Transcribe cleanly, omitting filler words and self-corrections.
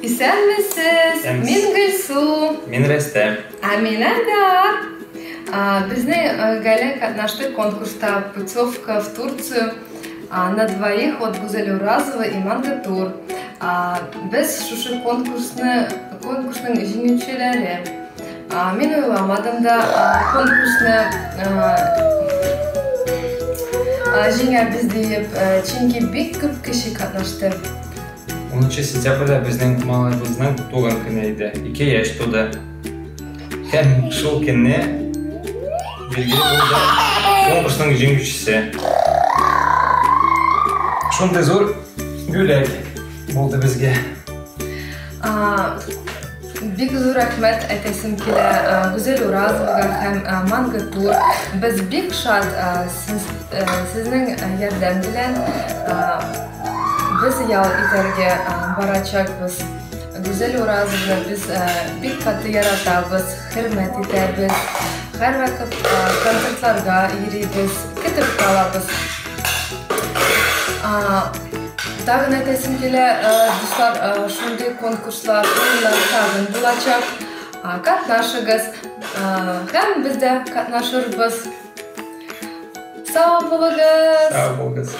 Исәнмесез! Мин Гөлсу. Мин Рәстәм. Ә мин Әндар. Безнең гаилә катнашты конкурста «Путевка в Турцию на двоих» от Гүзәл Уразова и Манго Тур. Без шушы конкурсны конкурсның җиңүчеләре. Мин уйламадым да конкурсны җиңәбез диеп, чөнки бик күп кеше катнашты. 10 сентябрьдә безнең малаебызның туган көне иде. 2 яшь туды. Һәм шул көнне билгеле булды конкурсның җиңүчесе. Шундый зур бүләк булды безгә. Бик зур рәхмәт әйтәсем килә Гүзәл Уразовага һәм Манго Тур. Без бик шат сез, сезнең ярдәм белән без ял итәргә барачакбыз. Гүзәл Уразованы без бик каты яратабыз, хөрмәт итәбез. Һәрвакыт концертларга йөрибез, көтеп калабыз. Тагын әйтәсем килә, дуслар, шундый конкурслар, уеннар тагын булачак. Катнашыгыз. Һәм без дә катнашырбыз. Сау булыгыз. Сау булыгыз.